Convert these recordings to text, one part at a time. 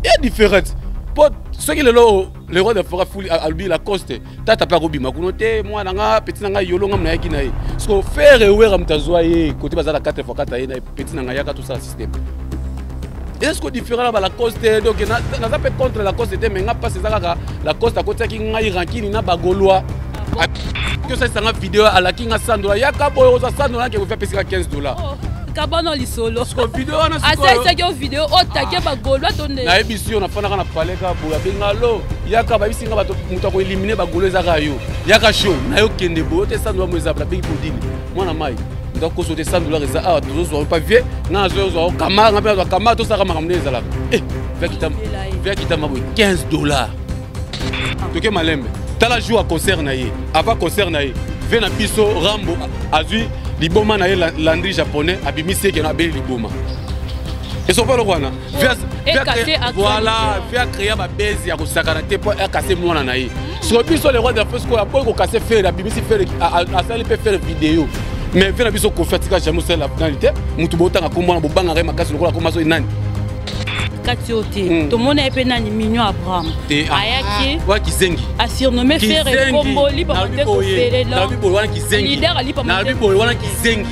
Ya différente. Po soki lelo le roi de forêt fuli alobi Lacoste, tata mpe akobima kuno te. Mwana nga, petit na ngai, yolo nga nayaki na ye. Siko Ferre Wera moto azwa ye kote baza na 4 x 4, ye na petit na ngai, yaka tosala système. Eza siko différent na baLacoste. Donc naza mpe contre Lacoste te, mais nga mpasi eza kaka Lacoste akotiaki ngai rankini na bagaulois. Osalisanga video, alaki nga 100 dollar, yaka boye ozwa 100 dollar, nke kofi apesika 15 dollar. Kabano lisolo. Siko video wana. Asalisaki yo video, otake bagaulois to nde? Nayebisi yo, nafandaka na palais kaka boye, abenga lo, yaka, bayebisi nga bato, moto akoéliminer bagaulois ezaka yo, yaka show nayokende boye te, 100 dollar mo eza. Nabengi Bodile, mwana mai, moto akoso te, 100 dollar eza awa, tozozwa pa vie nga nazozwa kama, nga mpe nazwa kama, tosalaka makambo nde ezalaka. Via kitama boye 15 dollar, toke malembe. Tala jour ya concert na ye, avant concert na ye, ve na biso Rambo azwi liboma na ye, Landry Japonais, abimisi eke na abeli liboma, esopa eloko wana. Voilà, ve acréa babese ya kosakana te mpo akase mwana na ye. Siko biso le roi de la sikoyo aboyi kokase Ferre, abimisi Ferre, asali mpe Ferre video. Mais ve na biso Kofi atika jamais osala nani te, motu botanga kombo wana, bobangaka ye makasi lokola komba so nani. Kati oyo te, tomona ye mpe nani, Mignon Abraham ayaki. Wa kizengi. Asurnommé Ferre kombo lipama te kofele. Wana kizengi. Leader alipama. Nalobi boye, wana kizengi.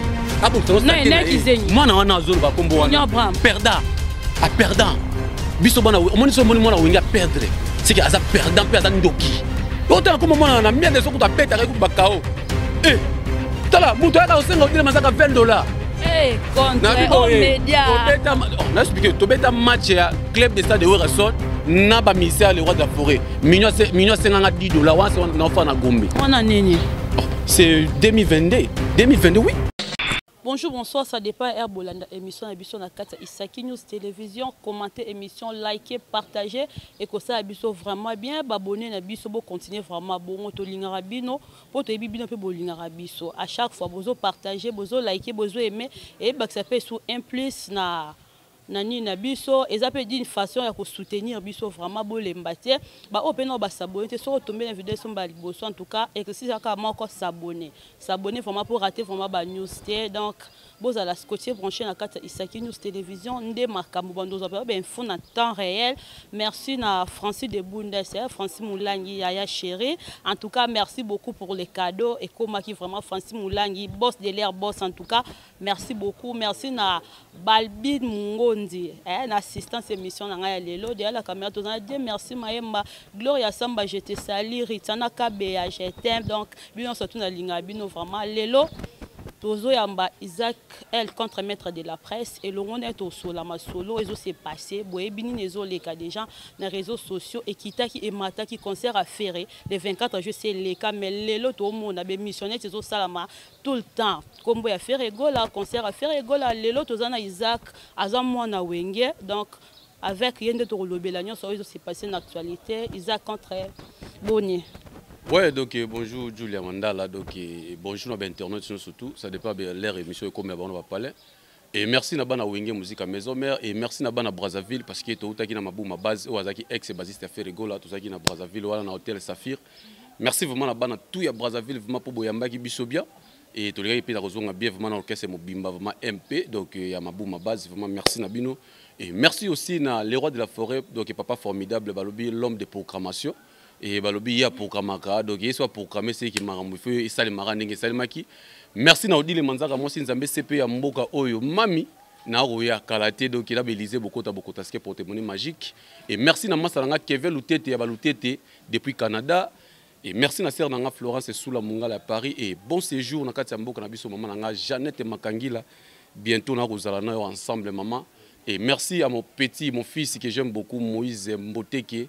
Mwana wana azoloba kombo wana perda aperdant. Biso bana, omoni so omoni mwana Wenge aperdre, seke aza perdant mpe aza ndoki. Otala kombo mwana na miende, soki abetaka ekutu bakao. Tala moto ayaka kosenga otelema, azaka 20 dollar. Naexpliquer, tobeta match ya club de stade de Werrason na bamusiciens ya le roi de la forêt. Mignon asenganga 10 dollar wana, naofa na Gombe. Wana nini? C'est 2022, 2022, oui. Bonjour, bonsoir, ça dépend heure bolanda émission na biso na kati Isaki News Télévision. Commentez émission, likez, partagez et que ça biso vraiment bien, abonner na biso, bo continuer vraiment bon to lingara bino, po to yebi bino pe bo lingara biso. À chaque fois bozo partager, bozo liker, bozo aimer et ba ça fait sous un plus na nani na biso, eza mpe d'une façon ya kosoutenir biso vraiment. Bolemba te, baoyo mpe nao bas'abonner te, soki otombe na video esomba ya liboso, en tout cas exercice kaka moko, s'abonner, s'abonner vraiment pour rater vraiment banews te. Donc bozala scotché, branché na kati ya Isaki News Télévision nde makambo bando ozwa mpe bainfo na temps réel. Merci na Francis de Bundes, Francis Moulangi, yaya chéri, en tout cas merci beaucoup pour les cadeaux ekomaki vraiment. Francis Moulangi, boss de l'air, boss, en tout cas merci beaucoup. Merci na Balbine Mungondi, na assistance émission na ngai ya lelo. Derrière la caméra tozana Dieu merci Mayemba, Gloria Samba, je te salue, Ritana Kabeya, je t'aime. Donc bino surtout nalinga bino vraiment. Lelo tozoyamba Isaac El contre maître de la presse elongo na ye, tosola masolo ezose passe. Boyebi nini ezoleka déjà na réseaux sociaux, ekitaki emataki, concert affaire le 24 juillet eleka, mais lelo tomona bémission neti ezosalama tout le temps nkombo ya Ferre Gola, concert ya Ferre Gola. Lelo toza na Isaac, aza mwana Wenge, donc avec ye nde tokolobela nyonso oyo ezose passe na actualité. Isaac contre, boni? Ouais, donc bonjour Julia Mandala, donc bonjour na internaute surtout, ça dépend de l'heure émission comme on va parler. Et merci na bana Wenge Musique à Maison Mère et merci na bana Brazzaville, parce que toutaki na Mabuma base oyo azaki ex bassiste Ferre Gola, tozaki na Brazzaville wala na hôtel Saphir. Merci vraiment na bana tout ya Brazzaville vraiment pour boyambaki biso bien. Et tolingaki mpe na kozonga bien vraiment na orchestre mobimba vraiment MP, donc ya Mabuma base, vraiment merci na bino. Et merci aussi na le roi de la forêt, donc papa formidable, balobi l'homme de programmation et balobi ye aprogrammaka, donc ye so aprogramme seki makambo ifo esalemaka ndenge esalemaki. Merci na Odile Manzaka, mwasi Nzambe, cp ya mboka oyo, mami nakoya kala te, donc na Belize bokota bokota ske porte-monnaie magique. Et merci na masa na nga Kevin Lutete ya Balutete depuis Canada. Et merci na sœur na nga Florence Sula Mungala ya Paris et bon séjour na kati ya mboka na biso, mama na nga Jeannette Makangila, bientôt na kozala na yo ensemble, maman. Et merci à mon petit, mon fils que j'aime beaucoup, Moïse Mboteke,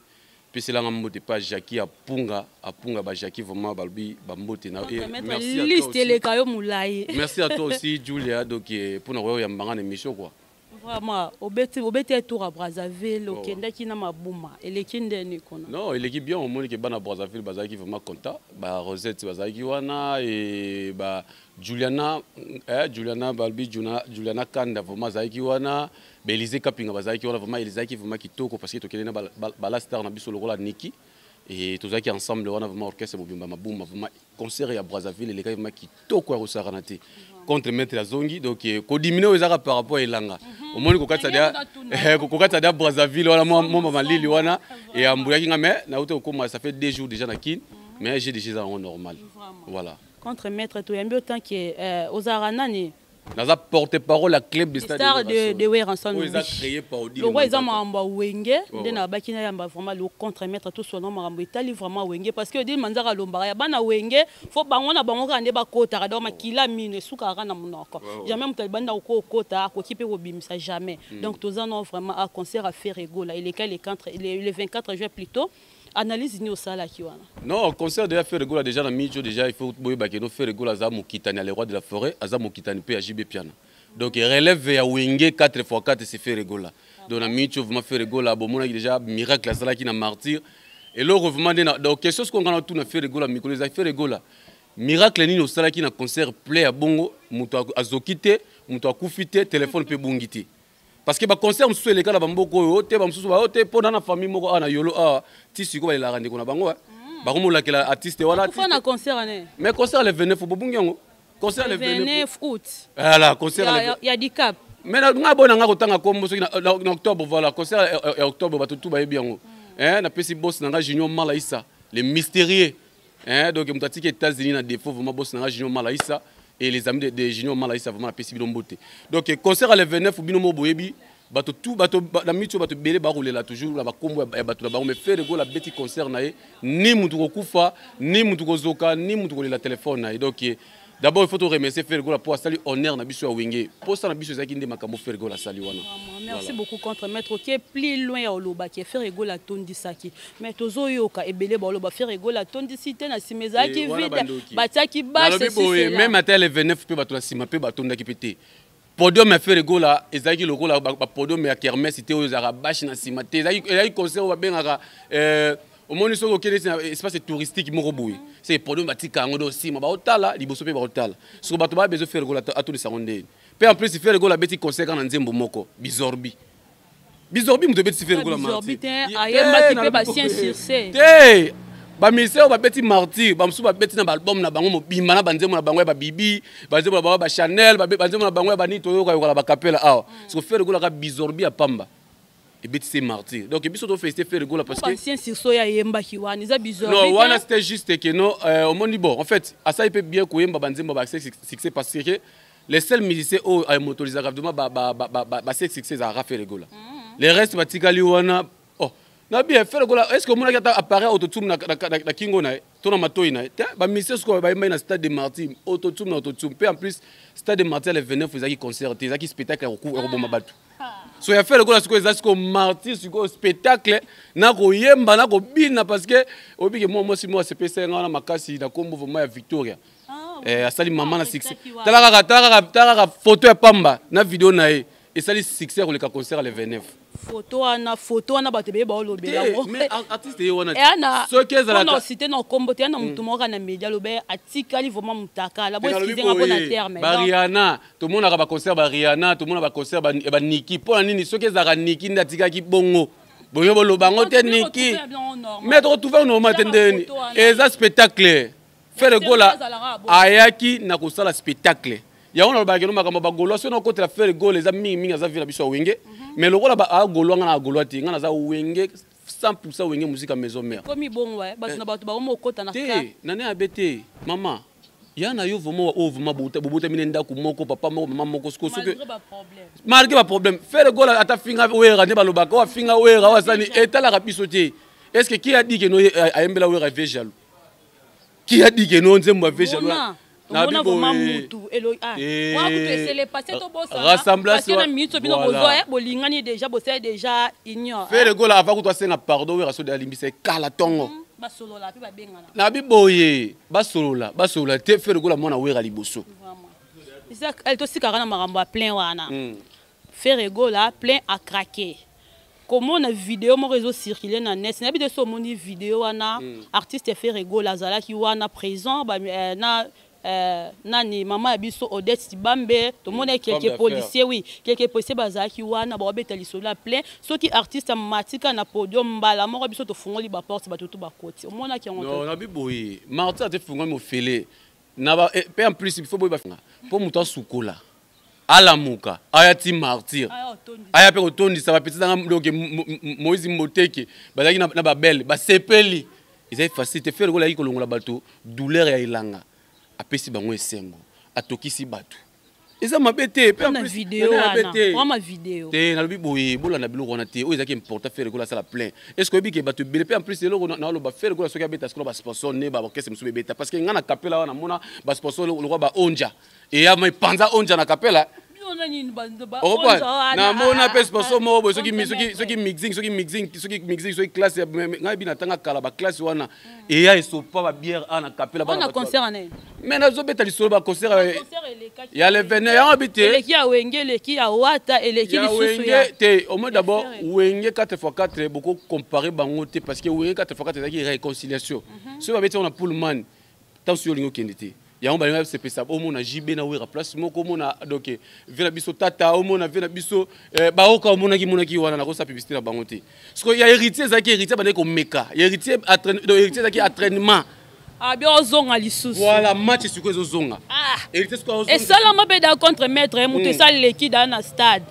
peselanga mbote pa Jackie Apunga, Apunga ba Jackie, vraiment balobi bambote na et merci à toi aussi. Eleka yo molai. Merci à toi aussi Julia, donc mpona koya oyambanga na émission quoi. Vraiment obeti, obeti tour à Brazzaville, okendaki na Mabuma, eleki ndeni kuna? Non, eleki bien, omoni ke bana Brazzaville bazalaki vraiment content, ba Rosette bazalaki wana e ba Juliana, Juliana, balobi Juliana Kanda vraiment azalaki wana, baélysée Kapinga bazalaki wana, vraiment ezalaki vraiment kitoko parce que tokende na bala star na biso lokola Niki et tozalaki ensemble wana, vraiment orchestre mobimba Mabuma, vraiment concert ya Brazzaville elekaki vraiment kitoko ya kosakana te. Contre maître azongi, donc kodimine oyo ezaka par rapport elanga. Omoni kokatisa dia Brazzaville wana, mwa malili wana eyambuyaki nga, mais nauti kokóma, ça fait 2 jours déjà na Kine, mais j'ai déjà yango normal, voilà. Contre maître, toyambi autant que ozalaka nani? Naza porte-parole ya club de star de Werrason. Oyo eza créé par Odile. Lokwa eza makambo ya Wenge nde nabaki nayamba vraiment le contre maître tosona makambo etali vraiment Wenge, parce que Odile Manzaka alombaka ya bana Wenge, fo bango na bango kaka nde bakotaka. Donc makila mino esukaka na monoko, jamais moto alibanda kokota akoki mpe kobimisa jamais. Donc toza no vraiment à concert à Ferre Gola eleka le 24 juin plutôt. Analyse nini osalaki wana? Non, concert de Ferre Gola déjà na mijo déjà, il faut boyeba ke no Ferre Gola aza mokitani ya le roi de la forêt, aza mokitani mpe ya JB Piana. Donc relève ya Wenge 4 x 4, c'est Ferre Gola. Donc na mijo vraiment Ferre Gola bomonaki déjà miracle asalaki na Martyr. Eloko vraiment nde donc question sikoyo nga na tuna Ferre Gola mikolo eza: Ferre Gola, miracle nini osalaki na concert plein ya bongo, moto azoki te, moto akufi te, telefone mpe ebungi te? Parce que baconcert mosusu eleka na bamboka oyo te, bamosusu bayo te, mpo na na famille moko awa na Yolo awa, ti sikoyo balelaka ndeko na bango, bakomolakela artiste wana. Na concert ne? Mais concert le 29, bobungi yango, concert le 29 août. Voilà, concert ya Dicap. Mais nga boy na nga kotanga kombo soki na octobre, voilà, concert ya octobre, bato tu bayebi yango. Napesi boss na nga Junior Malaisa, le mystérieux, donc moto atiki États-Unis na défaut, vraiment boss na nga Junior Malaisa et les amis de Junior Malaisa, vraiment napesi bino mbote. Donc concert le 29, bino mo boyebi, bato tu bato na miti oyo, bato ebele bakolela toujours na bakombo ya bato na bango, mais Ferre Gola abeti concert na ye, ni mutu kokufa, ni mutu kozoka, ni mutu kolela telefone na ye. Donc d'abord il faut to remercier Ferre Gola mpo asali honneur na biso ya Wenge. Mposa na biso ezalaki nde makambo Ferre Gola asali wana. Merci beaucoup, contre maître. Oke plus loin ya olobaki Ferre Gola atondisaki, mais tozoyoka ebele baloba Ferre Gola atondisi te, na nsima ezalaki vide, batiaki bâche. Même ata le 29 mpe bato na nsima mpe batondaki mpe te. Podium ya Ferre Gola ezalaki lokola bapodium ya kermesse te oyo ezalaka bâche na nsima te. Ezalaki concert oyo babengaka, omoni soki okende na espace touristique moko boye, c'est podium batika yango do nsima baotala, liboso mpe baotala. Soki bato baya besoin, Ferre Gola atondisa yango ndeni? Mpe en plus Ferre Gola abeti concert kaka na nzembo moko, Bizorbi. Bizorbi moto ebetisi Ferre Gola. Ayembaki mpe basien sur te. Bamusicien oyo babeti Martyr, bamosusu babeti na baalbum na bango mobimba, na banzembo na bango ya babibi, banzembo na bango ya bachanel, banzembo na bango ya banini, toyokayoka na bakapela awa. Siko Ferre Gola kaka Bizorbi ya pamba ebetisi Martyr. Donc biso tofélicité Ferre Gola parce que ancien sursaut ya yembaki wana eza Bizorbi. Non, wana c'était juste que non, omoni, bon, en fait asali mpe bien koyemba banzembo ba succès, parce que les seuls musiciens oyo amotorisaka vraiment ba succès ezalaka Ferre Gola. Les restes batikali wana. Oh, na bien Ferre Gola, est ce que omonaki ata appareil autotune na kingo na ye to na matoi na ye te? Bamusicien sikoyo bayembaki na Stade de Martyr, autotune na autotune mpe. En plus Stade de Martyr le 29 ezalaki concert te, ezalaki spectacle ya koboma bato. So ya Ferre Gola sikoyo eza sikoyo Martyr, sikoyo spectacle na koyemba na kobina, parce que oyebike mwa mwasi moko asepesa nga wana makasi na kombo vraiment ya Victoria. Asali mama na succès. Tala kaka, tala kaka, tala kaka photo ya pamba na video na ye esali succès koleka concert le 29. Photo wana, photo wana, bato ebele baolobela yango. Mais artiste ye wana. Soki ezalaka cité na kombo te, na motu moko na média alobe atikali vraiment mutakala bo, excuse nga mpona terme. Bariana, tomonaka baconcert bariana, tomona baconcert ya baniki. Mpo na nini soki ezalaka niki nde atikaki bongo boyo boloba yango te? Niki, mais tokotrouve normal te ndeni eza spectacle. Ferre Gola ayaki na kosala spectacle yango. Nalobaki no makambo bagaulois, soki nakotela Ferre Gola eza mingimingi, aza vi na biso ya Wenge, mais lokola agaulois, nga na agaulois te, nga naza Wenge 100, Wenge Musica Maison Mère. Komi bongo bato na bato bakoma okota na te nane abe te. Mama ya na yo vraiment oyo vraiment bobotami na ndako moko, papa moko, mama moko. Siko soki malgré baproblème, Ferre Gola ata finga Wera nde balobaka oyo afinga Wera oyo asani etalaka biso te. Est ce que qui a dit que no ayembela Wera Vieux Jaloux? Qui a dit que no nzembo ya Vieux Jaloux? Tomona vraiment mutu wana kutu esele passé, tobosana minute bino bozwa bolingani déjà, bosali déjà union. Ferre Gola avant kutu asenga pardon, Wera soki alimbisa ekala ntongo. Basolola mpe babengana. Na biboye basolola, basolola te. Ferre Gola mwana Wera liboso. Tosikaka na makambo ya plein wana. Ferre Gola plein à craquer. Komona video moko ezocircule na net, nayebi te so omoni video wana. Artiste Ferre Gola azalaki wana présent ba, na nani, mama ya biso Odette Tibambe. Tomoni quelques policiers, oui, quelques policiers bazalaki wana baobeta lisolo ya plein. Soki artiste amatika na podium, mbala moko biso tofungoli baporte, bato to bakoti. Omonaki yango? Non, nabi boye, Martyr ate fungwami ofele. Na ba pe en plus il faut boyeba mpo moto asukola, alamuka, aya ti martyr, aya mpe kotondisa bapeti nanga. Donc Moïse Moteke bazalaki na babele, basepeli. Ezali facile te. Ferre Gola ayaki kolongola bato douleur ya elanga, apesi bango esengo, atokisi bato. Eza mabe te. Mpe na video wana, video. Te, nalobi boye, bolanda biloko wana te. Oyo ezalaki important, Ferre Gola asala plein. Est ce que oyebi ke bato ebele mpe en plus eloko naloba, Ferre Gola soki abeta sikoyo, basponsor ne baorchestre mosusu ebeta, parce que ngai na kapela wana namona basponsor lokwa baonja eyama epanza onja na kapela. Namona mpe sponsor moko boye, soki mixing, soki mixing, soki mixing, soki classe. Ngai bi natanga kala baclasse wana eya esopa babière a na kapela. Mais nazobeta lisolo baconcert ya le 29 yango bi te. Eleki ya Wenge, eleki ya Wata, eleki lisusu ya te. Au moins d'abord Wenge 4 x 4, boko comparer bango te, parce que Wenge 4 x 4 ezalaki réconciliation. Soki babeti yango na Pullman, ntango soki olingi okende te, yango balingi basepesa. Omona JB na Wera place moko, omona donc ve na biso tata, omona ve na biso baoka, omonaki monaki wana. Nakosala publicité na bango te. Siko ya Héritier ezalaki, Héritier bandaki komeka ya Héritier. Donc Héritier ezalaki entraînement. Abi ozonga lisusu. Voilà, match sikoyo ezozonga. Héritier sikoyo esalama mpe da contre maître moto esaleleki da na stade,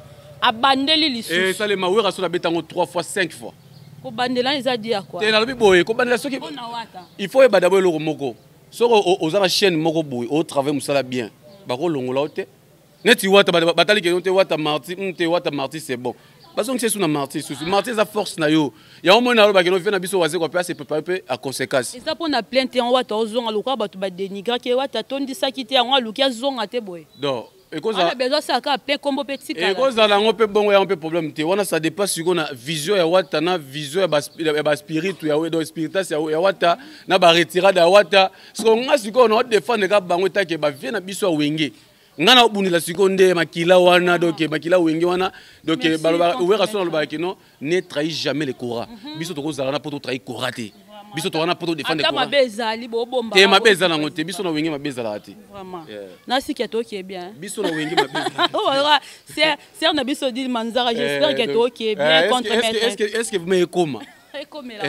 abandeli lisusu. Esalema. Wera so nabeta yango 3 fois, 5 fois. Kobandela eza dia quoi? Te, nalobi boye, kobandela soki il faut oyeba d'abord eloko moko: soki oza na chaîne moko boye, otravaille mosala bien, bakolongola yo te. Neti Wata, batali ke yo te, Wata marti te, Wata marti, c'est bon, bazongisa esu na marti susu. Marti eza force na yo. Yango moi nalobaki no, vie na biso Wazekwa mpe ase prépare mpe a conséquence. Eza mpona plainte yango Wata ozonga, lokola bato badénigraki Wata, atondisaki te, yango aluki azonga te boye. Donc ekozala besoin asalaka plein kombo mpe tikala. Ekozala yango mpe bongo, yango mpe problème te wana. Ça dépasse sikoyo na vision ya Wata, na vision ya baspiritu ya, donc spiritas ya Wata, na baretirade ya Wata. Siko nga sikoyo na odéfendre kaka bango etake bavie na biso ya Wenge. Nga na obundela sikoyo nde makila wana, donc makila Wenge wana. Donc Wera so nalobaka ke non, ne trahit jamais le kora. Biso tokozala na mpo totrahi kora te. Biso toza na mpo todéfendre. Mabe ezali, bobomba. Te, mabe eza nango te. Biso na Wenge mabe ezalaka te. Vraiment, nasiki tokie bien. Biso na Wenge mabe. Ser na biso Dil Manzara, j'espère que tokie bien contre maître. Est ce que me ekoma,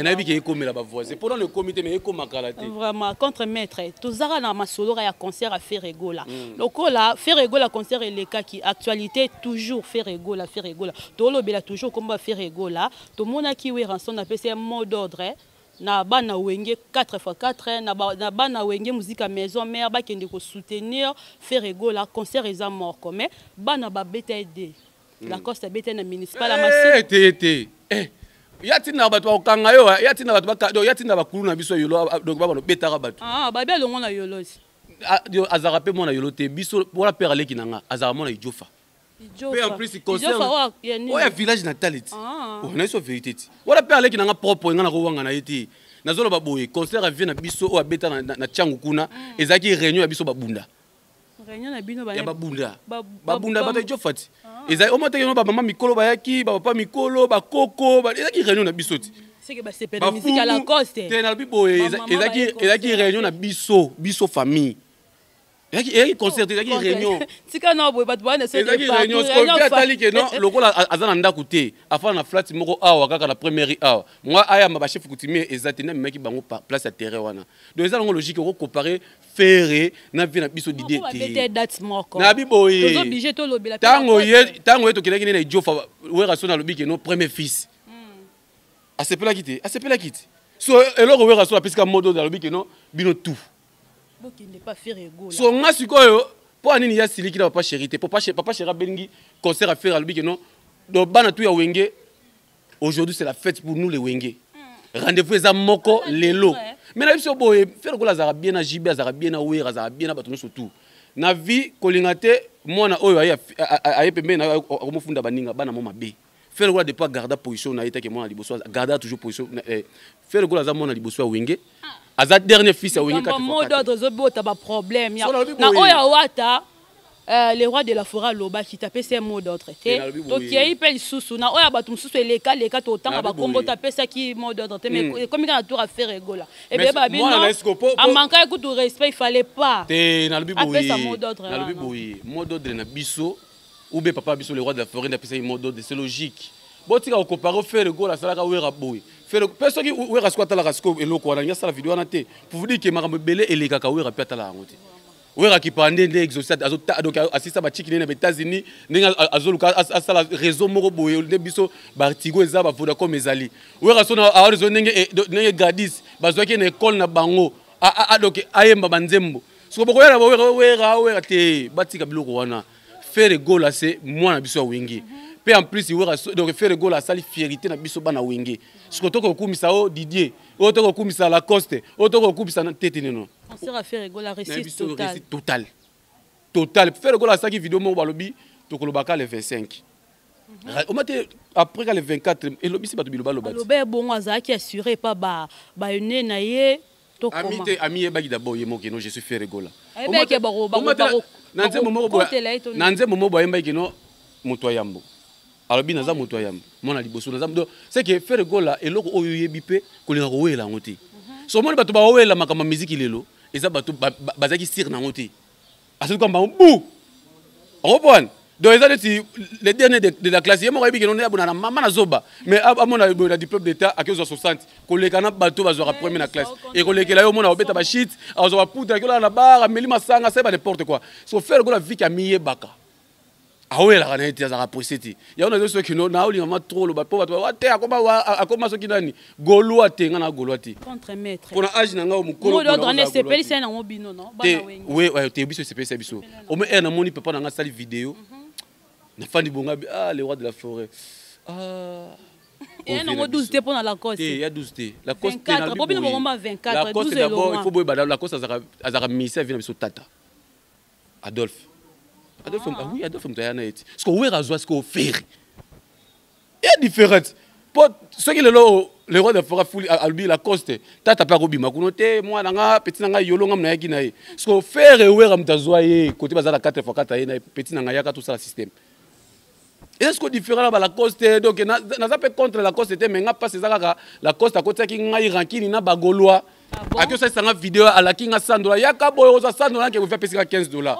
nayebi ke ekomela bavoisin mpona na ekomi te, mais ekoma kala te. Vraiment, contre maître, tozaka na masolo ya concert ya Ferre Gola. Lokola Ferre Gola, concert elekaki, actualité toujours Ferre Gola, Ferre Gola, tolobela toujours komba Ferre Gola. Tomonaki Werrason apesi mot d'ordre na bana Wenge 4 x 4, na bana Wenge Musica Maison Mère, bakende kosoutenir Ferre Gola. Concert eza moko, mais bana babeta ede Lacoste abeta na municipal ya Masina. Te te, ya ntina bato bakokanga yo, ya ntina bato, ya ntina bakulu na biso Yolo, donc babano betaka bato. Babi alongo na Yolo. Azalaka mpe mwana Yolo te. Biso wana père aleki na nga azalaka mwana Idiofa. Mpe en plus concert oyo ya village natal ti na biso, vérité ti wana père aleki na nga propre, nga nakowanga na ye te. Nazoloba boye, concert avie na biso oyo abeta na Tiangu kuna ezalaki réunion ya biso babunda. Ya babunda, babunda bato Idiofa ti ezali omo teke no, bamama mikolo bayaki, bapapa mikolo, bakoko. Ezalaki réunion na biso ti te. Nalobi boye, ezalaki réunion na biso, biso famille. Ezalaki concert, ezalaki réunion. Tika na boye, bato bana. Ezalaki réunion. Atali ke non, lokola aza na ndako te, afanda na flat moko awa kaka na première awa, mwa ayamba bachef coutumier eza te, nde amemaki bango place ya terrain wana. Donc eza nango logique okocompare Ferre na vie na biso Didie te. Te, nabi boye, ntango ye tokendaki nde na Idiofa, Werason alobi ke no, premier fils asepelaki te, asepelaki te. So eloko Werason apesika modo, alobi ke no, bino tout. So nga sikoyo, mpo anini ya siliki na Papa Chéri te? Papa Chéri abengi concert affaire, alobi ke non, donc bana tu ya Wenge, aujourd'hui c'est la fête pour nous les Wenge, rendez-vous eza moko lelo. Mais na biso boye, Ferre lokola azalaka bien na JB, azalaka bien na Wera, azalaka bien na bato nyonso tout na vie. Kolinga te mwana oyo aye pembeni na akomofunda baninga bana mo mabe. Ferre lokola depuis agarda position na ye take mwana liboso, garda toujours position. Ferre lokola aza mwana liboso ya Wenge, aza dernier fils ya Wenge. Mot d'ordre ezobota baproblème na oyo awata. Le roi de la forêt alobaki, tapesi ye mot d'ordre te. Tokei mpe lisusu na oyo ya bato mosusu elekaleka, totanga bakombo, tapesaki mot d'ordre te. Mais ekomi kaka na tour ya Ferre Gola, ebeye babi non, amanka kutu respect, il fallait pas. Te, nalobi apesa mot d'ordre. Nalobi boye, mot d'ordre na biso ou bien papa biso le roi de la forêt apesaki mot d'ordre, c'est logique. Botika kocompare Ferre Gola asalaka Wera boye. Ferre mpe soki Wera sikoyo atalaka sikoyo eloko wana, alingi asala video wana te, pour vous dire ke makambo ebele elekaka, Wera mpe atalaka yango te. Wera kipaka nde nde exaucé, donc asisa bachiki nde na baÉtats-Unis, ndenge azoluka asala réseau moko boye nde biso baTigo eza, baVodacom ezali. Wera so areseau ndenge ndenge Gladys bazwaki na ekole na bango, donc ayemba banzembo. Soko bokoya na bawera, Wera, Wera te, batika biloko wana. Ferre Gola se mwana biso ya Wenge, mpe en plus Wera, donc Ferre Gola asali fierté na biso bana Wenge. Siko tokokumisa o Didier, oyo tokokumisa Lacoste, oyo tokokumisa tete neno. Concert à Ferre Gola, réussite totale. Réussite totale, totale. Ferre Gola asalaki video moko, balobi tokolobaka le 25, oma te après ka le 24 elobisi bato biloba loba. Aloba ebongo azalaki assuré pa baene na ye. Ami te, ami yebaki d'abord ye moko keno je suis Ferre Gola. Ayebaki. Na nzembo moko boye ayembaki keno moto ya yambo, alobi naza moto ya yambo, mwana liboso naza. Donc c'est que Ferre Gola, eloko oyo oyebi mpe kolinga kowela yango te. So omoni bato bawela makambo ya miziki lelo, eza bato bazalaki sire nango te, asali kamba bu okompane. Donc eza neti le dernier de la classe, ye moko ayebi keno nde abona na mama na zoba, mais amona boye na diplôme d'état, akozwa 60 koleka na bato bazwaka premier na classe, ekolekela ye. Omona obeta bashit, azwa bapoudre, akolala na bar, ameli masanga, asali ba n'importe quoi. So Ferre Gola viki amiyebaka, awelaka na ye te, azalaka pressé te. Yango nazo soki no naolinga ma trop loba mpo bato te akoma soki nani Gaulois te, nga na Gaulois te. Contre maître. Mpona age na nga mokolo. Sepelisa nango bino no. Te, we te, biso esepelisa biso. Ome ere namoni papa na nga asali video, nafandi bonga, ah, le roi de la forêt, ah. Eya nango 12 te mpo na Lacoste. Te, ya 12 te. Lacoste te, po bino bokoma 24. Lacoste d'abord, il faut boyeba, Lacoste azalaka ministère vie na biso, tata Adolphe, Adolphe. Ah oui, Adolphe moto aya na ye ti parce que Wera azwa sikoyo Ferre ya différente. Po soki lelo le roi de forêt fuli alobi Lacoste tata mpe akobima kuno te, mwana nga, petit na ngai yolo, nga nayaki na ye. Parce que Ferre, Wera moto azwa ye kote baza na 4 fois 4, ye na ye petit na ngai, yaka tosala système. Eza sikoyo différent na baLacoste. Donc naza mpe contre Lacoste te, mais nga mpasi eza kaka Lacoste akotiaki ngai rankini na baGaulois. Aki osalisanga video, alaki nga 100 dollar, yaka boye ozwa 100 dollar, nke kofi apesi nga 15 dollar.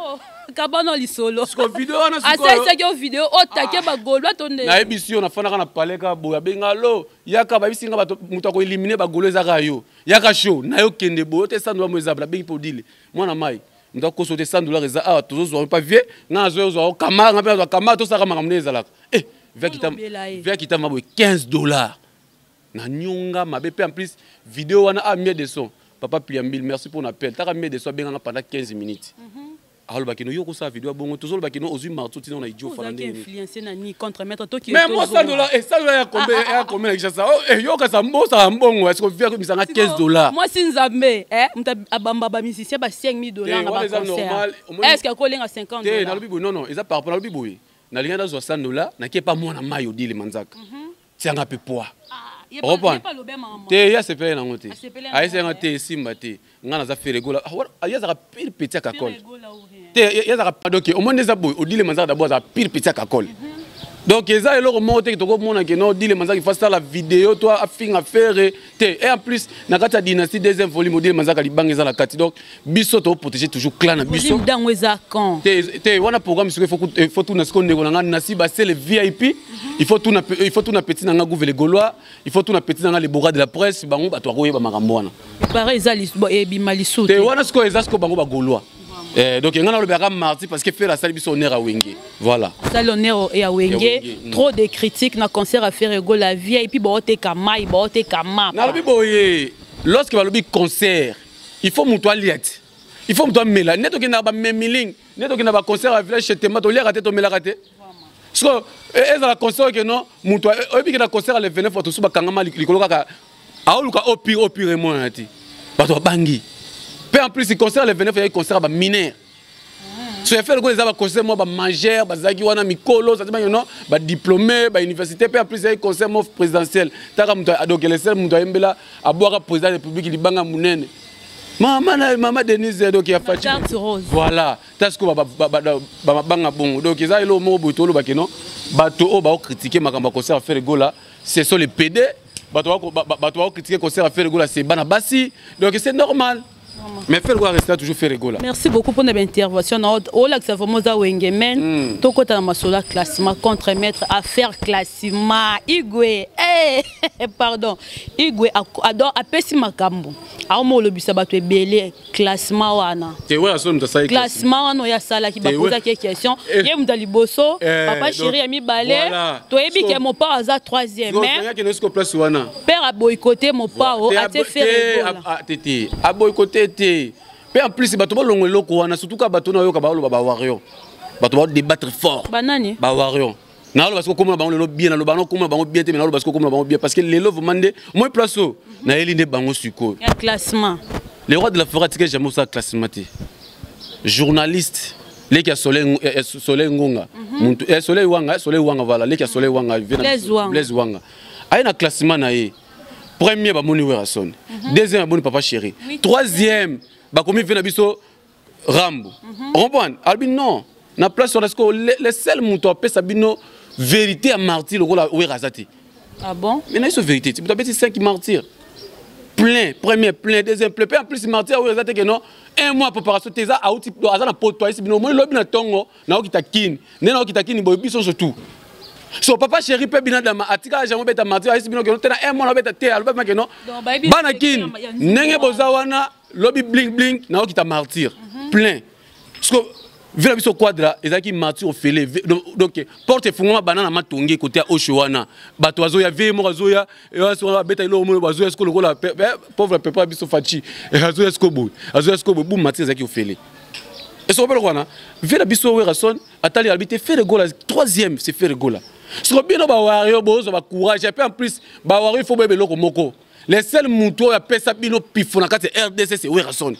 Kabano lisolo. Siko video wana. Asalisaki yo video otake baGaulois to nde? Nayebisi yo, nafandaka na palais kaka boye, abenga lo yaka, bayebisi nga bato moto akoéliminer baGaulois ezaka yo, yaka show nayokende boye te, 100 dollar mo eza. Nabengi mpo odile mwana mai, moto akoso te, 100 dollar eza awa, tozozwa mpa vie, nga nazozwa kamar, nga mpe nazwa kamar, tosalaka makambo nde ezalaka. Eh, via kitama boye 15 dollar na nyonga mabe. Mpe en plus video wana, ah, miel de son, papa Pliambil, merci pour l'appel. Taka miel de son abenganga pendant 15 minutes, alobaki no yo kosala video ya bongo, tozolobaki no ozwi marteau ntina na idio fana. Ndenge mais mo 100 dollar, 100 dollar ya combien, ya combien na Kinshasa? Yokasa mbosaka mbongo, est-ce que via komisanga 15 dollar? Mwasi Nzambe, moto abamba bamusicien ba 5000 dollar na baconcert, est ce que akolenga 50? Te, nalobi boye, non non, eza par rapport, nalobi boye, nalingi nazwa 100 dollar, nakie pa mwana mai Odile Manzaka, tianga mpe poids te, ye asepele nango te, ayesanga te, esimba te. Nga naza Ferre Gola, ye azalaka pire petit ya kakole te, ye azalaka. Donc omoni eza boye, Odile Manzaka d'abord azalaka pire petit ya kakole. Donc eza eloko moko te tokomona ke non, Odile Manzaka ifa asala video to afinga Ferre te. Et en plus na kati ya dynastie deuxième volume, Odile Manzaka libanga eza na kati. Donc biso toprotéger toujours clan na biso. Dango eza quand? Te te, wana programme sikoyo il faut tuna sikoyo ndeko na nga Nasi Basele VIP, il faut tuna petit na nga Gouve le Gaulois, il faut tuna petit na nga le Bora de la presse, bango bato akoyeba makambo wana. Pare eza ebima lisusu. Te, wana sikoyo eza sikoyo bango baGaulois. Donc nga nalobelaka mardi parce que Ferre asali biso honneur ya Wenge, voilà. Asali honneur ya Wenge. Trop de critiques na concert ya Ferre Gola VIP, baoteka mai, baoteka mapa. Nalobi boye, lorsque balobi concert, il faut moto alia te, il faut moto amela. Nde tokendaka bamemiling, nde tokendaka baconcert ya village chez Tema, toliaka te, tomelaka te. Siko ezala concert oke non, moto oyebi ke na concert ya le 29 bato mosusu bakangama likolo kaka, aoluka au pire, au pire emonana te, bato babangi. Mpe en plus concert le 29 eyaki concert ya baminere, so ya Ferre Gola eza baconcert mwa bamangere bazalaki wana mikolo sati non, badiplômé bauniversité. Mpe en plus eyaki concert mo présidentiel, taka moto adokele sel, moto ayembela abwaka président ya république libanga monene, mama na mama Denise, donc ya Faci, voilà. Ta sikoyo bamabanga bongo, donc eza eloko moko boye tolobaki non, bato oyo baocritiquer makambo ya concert ya Ferre Gola, ce sont les PD. Bato baocritiquer concert ya Ferre Gola, c'est bana basi, donc c'est normal. Mais Ferre Gola restera toujours Ferre Gola. Merci beaucoup pour notre intervention. Olakisa vraiment za Wenge men. Tokota na masolo classement contre maître affaire classement Igwe. Eh pardon. Igwe adore apesi makambo. Aomo olobisa bato ebele classement wana. Te wera so mutu asali classement wana ya sala ki bapoza ki question. Ye mutu liboso papa chéri ya mibale. Toyebi ke Mopao aza troisième mais ya ke nesko place wana. Père a boycotté Mopao a te Ferre Gola. Tete a boycotté te. Pe en plus bato balongo eloko wana surtout ka bato na yoka ba ba warrior. Bato ba débattre fort. Banani? Ba warrior. Na lo parce que comment bango lelo bien na lo bango comment bango bien te mais na lo parce que comment bango bien parce que lelo vraiment nde moi place o na yeli nde bango siko. Ya classement. Le roi de la forêt tika jamais ça classement te. Journaliste leki ya Soleil Soleil Ngonga. Muntu Soleil Wanga, Soleil Wanga voilà, leki ya Soleil Wanga vient Blaise Wanga. Blaise Wanga. Aye na classement na ye. Premier ba moni Werrason. Deuxième ba moni Papa Chéri. Troisième ba komi vient na biso Rambo. Comprendre? Albi non. Na place on est-ce que le seul muto apesa bino vérité à martyr lokola Werra te. Ah bon? Mais na iso vérité, tu peux 5 martyrs. Plein, premier plein, deuxième plein, en plus martyr Werra te que non, un mois préparation teza auti aza na poto ici bino moi lobi na tongo na okita kin. Ne na okita kin boy biso surtout. So papa chéri pe bina dama atika jamais beta martyr ici bino que non tena un mois na beta te aloba ma que non. Bana kin ndenge boza wana lobi bling bling na okita martyr. Plein. Parce que vela biso quadra ezalaki martyr ofele donc porte fungama banana matonge côté ya Oshowana bato bazoya vie moko azoya azoya beta ilo mo bazoya siko lokola pauvre papa biso Fachi azoya siko boy azoya siko boy boum martyr ezalaki ofele. Et so belo wana vela biso Werrason atali habité Ferre Gola troisième c'est Ferre Gola. Siko bino ba wario bozo ba courage et puis en plus ba wario faut bebe loko moko. Les seuls muto ya pesa bino pifo na kati RDC c'est Werrason.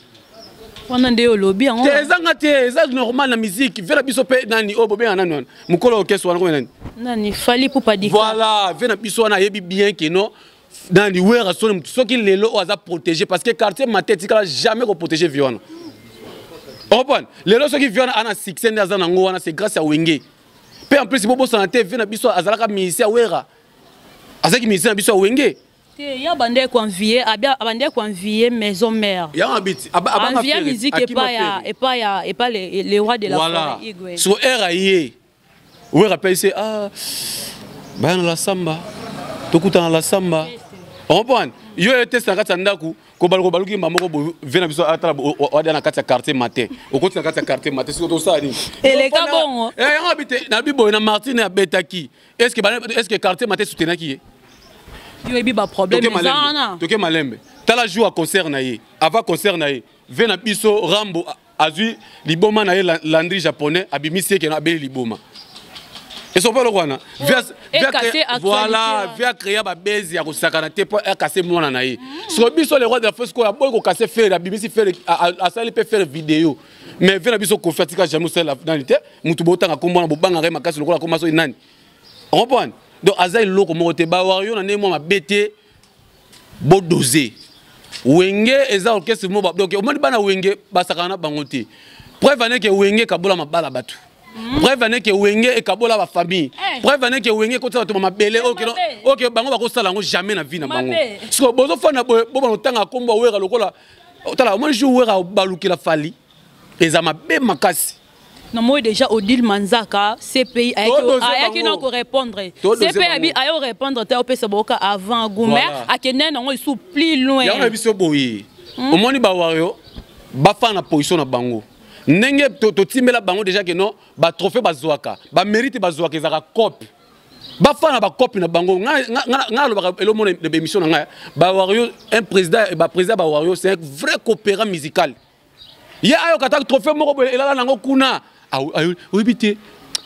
Wana nde olobi yango. Te ezanga te, eza normal na musique. Vela biso pe nani oyo bobenga nani wana. Mokolo orchestre wana kombe nani? Nani Fally Ipupa Dika. Voilà, vela biso wana yebi bien que non. Nani Werrason mutu soki lelo oyo aza protégé parce que quartier matin tikala jamais ko protéger vie wana. Comprendre? Lelo soki vie wana ana succès nde aza nango wana c'est grâce à Wenge. Pe en plus bobo santé vela biso azalaka musicien Werra. Azalaki musicien biso ya Wenge. Te ya bande ko envier, abia bande ko envier maison mère. Ya habite, abanga Envier Ferre, musique Akima et pas ya, Ferre. et pas ya, et pas les rois de la Voilà. forêt, Igwe. Sur R A I. Ouais, rappelle c'est ah ba na la samba. Tokuta na la samba. Comprendre? Yo était na kati ya ndaku, ko baluko baluki mama ko bo vena biso atala bo, o, o, na kati ya quartier matin. O koti na kati ya quartier matin, siko to sala nini? Eleka bongo. Eh, yango habite, na bibo na Martine abetaki. Est-ce que ba, est-ce que quartier matin soutenaki ye? Yo yebi ba problème Toke malembe. eza wana. Toke malembe. Tala jour à concert na ye. Avant concert na ye, vena biso Rambo azui liboma na ye Landry japonais abimisi ke na abeli liboma. Et son père wana, via, Et via casser créer, actualité, voilà, hein. via créer ba base ya kosaka na te po ya casser mwana na ye. Sur biso le roi de la forêt ko boy ko casser faire abimisi faire a sali pe faire vidéo. Mais vena biso ko fatika jamais sala dans te mutu botanga kombo na bobanga re makasi lokola koma so nani. Comprendre? Donc azai loko moko te ba wario na ne mwa mabete bo doser. Wenge eza orchestre mo ba donc au moins bana wenge basaka na bango te. Preuve ane ke wenge kabola mabala batu. Preuve ane ke wenge e kabola ba famille. Preuve ane ke wenge kota to mabele Eh, OK non. mabe. OK bango ba kosala ngo jamais na vie na bango. Mabe. Siko bozo fana bo bo ba tanga kombo wera lokola tala au moins jour wera balukela fali. Eza mabe makasi. Non, moi déjà Odile Manzaka, CPI, Todo ayaki bango. na ko répondre. Todo CPI abi bango. ayo répondre te opesa boka avant Goumer, Voilà. akende nango isu plus loin. Ya na biso boye. Omoni ba wario ba fa na position na bango. Ndenge to timbela bango déjà que non, ba trophée ba zwaka, ba mérite ba zwaka ezaka cop. Ba fa na ba cop na bango. Nga, nga, nga, nga lobaka elo mona na émission na nga. Ba wario un président, ba président ba wario c'est un vrai coopérant musical. Ya ayo kata trophée moko boye elala nango kuna. Ah, ah, oyebi te,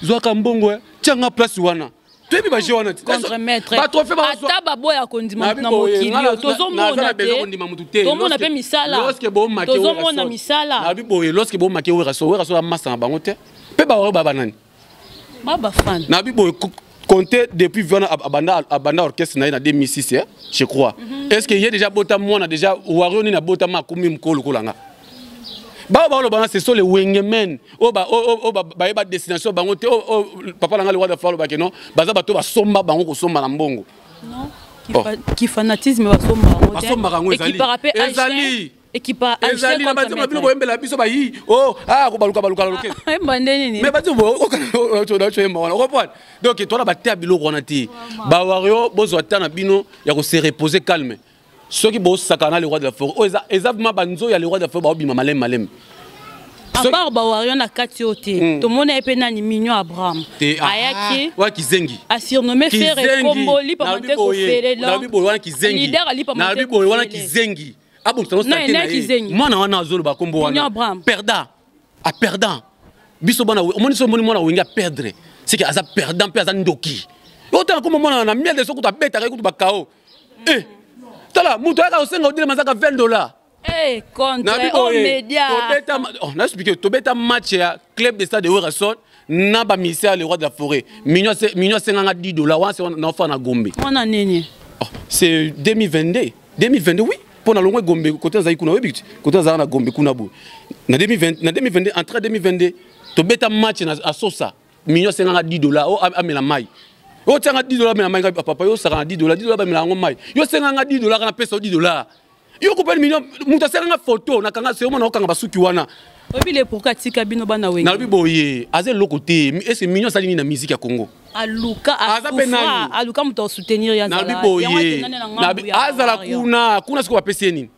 zwaka mbongo, eh, tianga place wana. Toyebi ba jeu wana te. Contre maître. Ba trophée ba zwa- Ata ba boya kondima Nabi na boye, mokili, nga yo, tozomona naza na te. besoin kondima mutu te. Tozomona Lorsque pe misala. lorsque bo make Tozomona Werrason. misala. Nabi boye, lorsque bo make Werrason, Werrason a massa na bango te. Pe ba oyo ba banani. Ba ba fan. Nabi boye, compter depuis 20 ans, abanda orchestre na ye na 2006, hein, je crois. Est-ce que y a déjà bota mwana déjà Wario ni na bota ma komi mkolo kolanga? Ba ba lo bana ce sont les Wengemen. O ba o o o ba ba ba destination bango te o o papa langa le roi de Falo ba ke non, baza bato ba somba bango ko somba na mbongo. Non. Oh. Qui fanatisme ba somba bango te. Ba somba bango Et qui ezali. parapé Ezali. Ekipa ezali na banzembo na bino boyembela biso bayi o ah kobaluka baluka loke oyemba nde nini? Mais banzembo oyoyemba wana okomprendre. Donc towana bateya biloko wana te. Bawario, bozwa ta na bino ya kose reposer calme. Soki bosakana na le roi de la forêt, oyo eza vraiment banzo ya le roi de la forêt, baobima maleme maleme. À part bawario na kati oyo te, tomona ye mpe nani, Mignon Abraham. Te, ah, ayaki wa kizengi. Asurnommé Ferre kombo lipa mante kofele. Nalobi boye, wana kizengi. Leader alipa. Nalobi boye, wana kizengi, abongisa no sante na ye. Mwana wana azoloba kombo wana perda a perdant. Biso bana, omoni, so omoni mwana Wenge aperdre, c'est que aza perdant mpe aza ndoki. Otala kombo mwana na miel de so kutu abetaka ye kutu bakao. Eh, tala moto ayaka kosenga odelema azaka 20 $. Hey, contre oh, média. Tobeta, oh, na expliqué, tobeta match ya club de stade de Werrason na ba ministère le roi de la forêt. Mignon Mignon asenganga 10 $ wana, c'est na ofa na Gombe. Wana nini? Oh, c'est 2022, 2022, oui, mpo na longwe Gombe, kote nazali kuna, oyebi kote nazalaka na Gombe kuna boye na 2020, na 2022, entrée 2022, tobeta match na Asosa. Mignon asenganga 10 $ o amela mai. Oyo tianga 10 $ amela mai. Ngai papa, yo osaka na 10 $, 10 $ bamela yango mai. Yo osenganga 10 $, kana pesa yo 10 $. Yo kopani Mignon, moto asenganga photo nakanga sero mona okanga basuki wana. Oyebi le pourquoi atika bino bana Wenge? Nalobi boye, aza eloko te. Ese Mignon asali nini na musique ya Congo? Aluka Aza mpe nani? Aluka moto asoutenir ya. Nalobi boye, azala kuna kuna. Sikoyo bapesi ye nini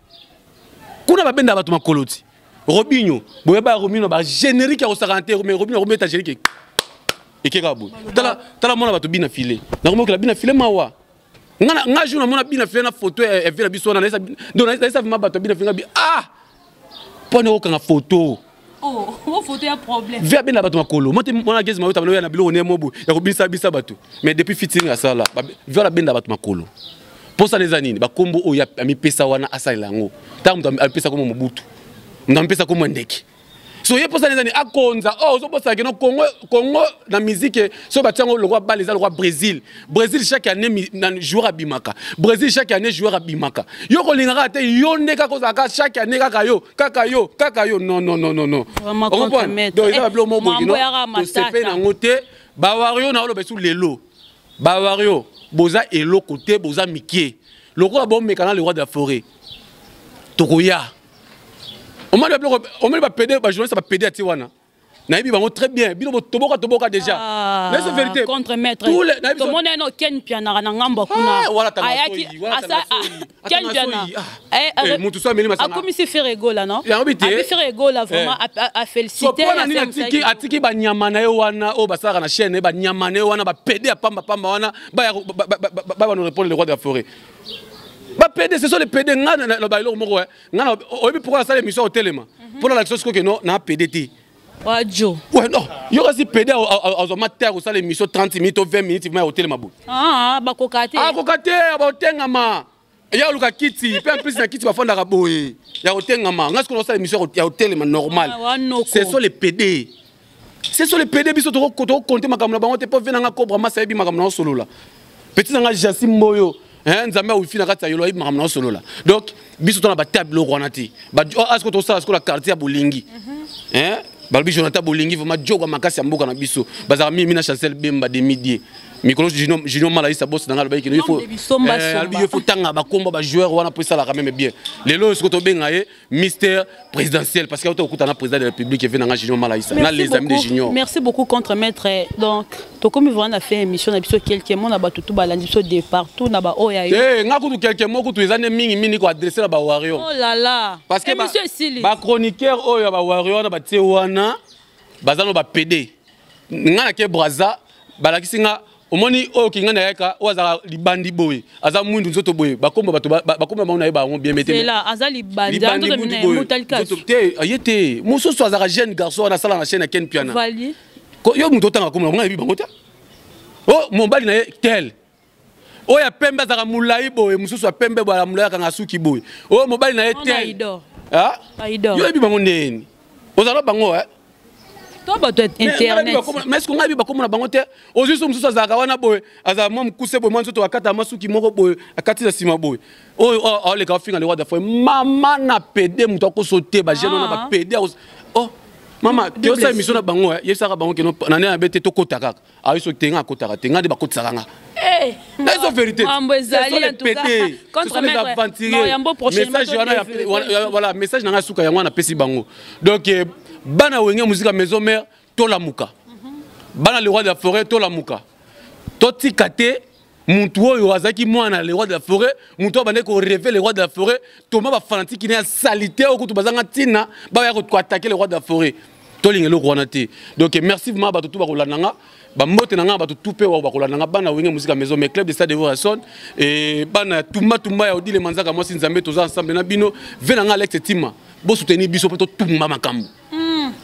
kuna? Babenda bato makolo ti Robinho boye, ba Robinho bagénérique ya kosakana te. Mais Robinho akometa générique ekeka boye. Tala, tala mwana bato bina file, nakomokela bina file mawa. Nga jour namona bina file na photo eve na biso wana, donc nayesa vraiment bato ya bina file, nga bi ah, mpo ane okanga photo. Oh, photo ya problème. Ve abenda bato makolo mo te. Mwana Gezi Mayota bana na biloko ne mo boye ya kobinisa bisa bato. Mais depuis featuring asala, ve abenda bato makolo. Mposana eza nini? Bakombo oyo amipesa wana, asalela yango. Ntango moto amipesa kombo Mobutu, moto amipesa kombo ndeke, so ye mposana eza nini? Akonza oh, ozobosana keno Congo, Congo na musique so batia yango lokwa bale, eza lokwa Brésil. Brésil chaque année na joueur abimaka, Brésil chaque année joueur abimaka. Yo kolingaka te, yo nde kaka ozalaka chaque année kaka yo, kaka yo, kaka yo. Non, non, non, non, non. Donc eza babiloko moko boye tosepeli nango te. Bawario na oloba esu lelo, bawario boza eloko te, boza mike lokola bomeka na le roi de la forêt. Tokoya, omoni babiloko, omoni bapede, bajournaliste bapede atie wana, nayebi bango très bien. Bino toboka, toboka déjà. Ah, c'est vérité. Contre maître, tomoni ano Ken Pianaka na ngambo kuna. Ayaki Ken Piana. Mutu so ameli masanga, akomisi Ferre Gola, non? Yango te. Abi Ferre Gola vraiment a félicité. Mpona nini atiki, atiki banyama na ye wana oyo basalaka na chaîne, banyama na ye wana, bapede ya pamba pamba wana, baya bano répondre le roi de la forêt? Bapede, ce sont les pd. Nga na eloko moko nga, oyebi pourquoi nasala émission otelema? Mpona lakisa sikoyo keno na pd te. Wajo. Ouais, non, yo kasi pd azwa matere kosala émission 30 minutes to 20 minutes ma ya kotelema boye. Ah, bakoka te. Akoka te, baotengama ya oluka kiti mpe en plus na kiti bafandaka boye ya kotengama. Nga sikoyo nasala émission ya kotelema normal. Ce sont les pd, ce sont les pd. Biso tokokonte makambo na bango te, mpo ve nanga Cobra Masa ayebi makambo na osolola. Petit nanga Jasi Mboyo, Nzambe ya wifi na kati ya yolo ayebi makambo na osolola. Donc biso tona batea biloko wana te. Asiko tosala sikoyo na quartier ya Bolingi, balobi Jonathan Bolingi vraiment jogo makasi ya mboka na biso. Bazalaka mingi na Chancel Bemba de Midie mikolo. Junior Malaisa, boss na nga, alobaki kino alobi yo faut tanga bakombo bajoueur wana mpo esalaka même bien. Lelo oyo sikoyo tobenga ye mystère présidentiel parce que auto okutana président de la République eve nanga Junior Malaisa na les amis de Junior. Merci beaucoup, contre maître. Donc tokomi vraiment na fait émission na biso. Quelques mots na bato tu balandi biso de partout na ba oyo ya yo. Te, nga kutu quelques mots kutu eza nde mingi mingi koadresse na bawario. Oh là là. Parce que émission esili. Bachroniqueur oyo ya bawario wana batie wana, baza no bapede. Nga nake Braza, balakisi nga, omoni oyo kinga na yaka oyo azalaka libandi boye, aza mwindu nzoto boye, bakombo bato bakombo bango nayeba yango bien mete. Aza libandi te, ye te. Mosusu azalaka jeune garçon wana asala na chaîne ya Ken Piana. Yo moto otanga kombo na bango, nayebi bango te. O mobali na ye tel oyo ya pembe azalaka molai boye, mosusu ya pembe boye, molai, akanga suki boye, oyo mobali na ye tel, yo oyebi bango ndeni, ozala bango. To bato ya internet. Mais ce ngai bakomona bango te. Ozwi so mosusu azalaka wana boye, azala mwa mokuse boye, mwa nzoto akata mwa suki moko boye, akati na nsima boye, oyo aoleka afinga le roi de la forêt. Mama na pede, moto akoso te, bajeune wana bapede. Oh mama, tosala émission na bango, yebisaka bango keno na nde yabe te, tokota kaka ayi. Soki te, nga akotaka te, nga nde bakotisaka nga. Eh, eza vérité. Mambo ezali, en tout cas. Contre maître, non, yambo prochainement message wana to voilà, message na nga suka yango wana napesi bango. Donc bana Wenge Musica Maison Mère, tolamuka. Bana le roi de la forêt, tolamuka. Totika te mutu oyo azalaki mwana le roi de la forêt, mutu oyo abandaki korêver le roi de la forêt. Toma bafanatike ne ya salité oyo kutu bazanga ntina, baya koattaquer le roi de la forêt. Tolinga eloko wana te. Donc merci vraiment bato tu bakolanda nga, bambote na nga, bato tu mpe oyo bakolanda nga, bana Wenge Musica Maison Mère, club de stade de Werrason et bana ya tumba tumba ya Odile Manzaka, mwasi Nzambe. Toza ensemble na bino. Ve na nga Alex Tima, bosoutenir biso mpo totumba makambo.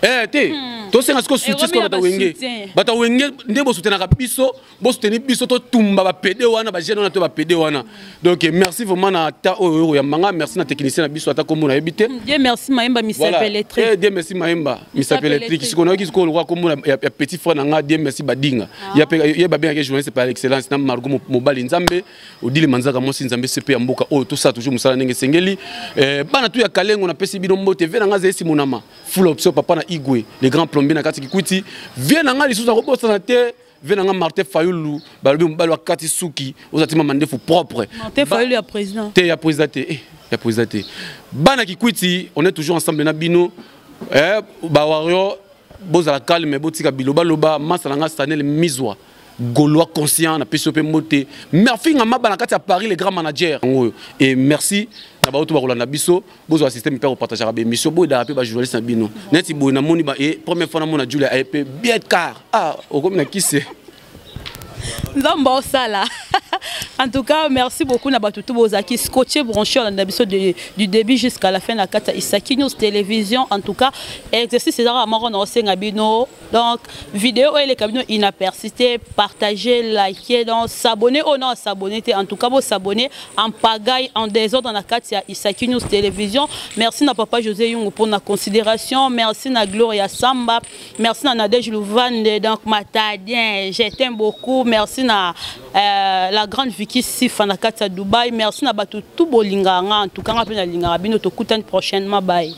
Eh te, tosenga sikoyo soutien sikoyo. Bato Wenge, bato Wenge nde bosoutenaka biso, bosoutenir biso, totumba bapede wana, bajeune wana to bapede wana. Donc merci vraiment na ta oyo oyambanga. Merci na technicien na biso, ata kombo nayebi te. Dieu merci Mayemba, misape électrique. Eh, Dieu merci Mayemba, misape électrique. Sikoyo nayoki sikoyo lokwa kombo ya petit frère na nga Dieu merci Badinga, ye babengaki journaliste par excellence, na Margot mobali Nzambe, Odile Manzaka, mwasi Nzambe, sepe ya mboka oyo. Tosala toujours mosala ndenge esengeli. Bana tu ya Kalengo, napesi bino mbote. Ve na nga Zayesi Monama, full option, papa na Igwe, le grand plombier na kati Kikwiti. Vie na nga lisusu akobosana te, ve na nga Martin Fayulu, balobi mobali wakati suki oza tima mandefu propre. Martin Fayulu ya président? Te, ya président te, eh, ya président te. Bana Kikwiti, on est toujours ensemble na bino. Eh, bawario, bozala calme, botika bilobaloba. Masa na nga Stanel Mizwa, Gaulois conscient, napesi yo mpe mbote. Merci nga maba na kati ya Paris, le grand manager oyo. Et merci na baoto bakolanda biso. Bozwa système mpe kopartageaka baémission, boyedaka mpe bajournaliste na bino neti boye. Namoni ba e première fois namona Julia aye mpe bien car ah okomi na kise. Nzambe osala. En tout cas, merci beaucoup na bato tout bozalaki scotché, branché, olanda biso du début jusqu'à la fin na kati ya Isaki News Télévision. En tout cas, exercice ezaka moko na osenga bino. Donc vidéo oyo eleka bino inaperçu te, partager, liker, donc s'abonner oyo na s'abonner te. En tout cas, bosabonner en pagaille, en désordre na kati ya Isaki News Télévision. Merci na papa José Yungu pour na considération, merci na Gloria Samba, merci na Nadège Louvande, donc Matadien, je t'aime beaucoup. Merci na la grande Vicky Sifa na kati ya Dubaï. Merci na bato tout bolingaka nga. En tout cas, nga mpe nalingaka bino. Tokutani prochainement, bye.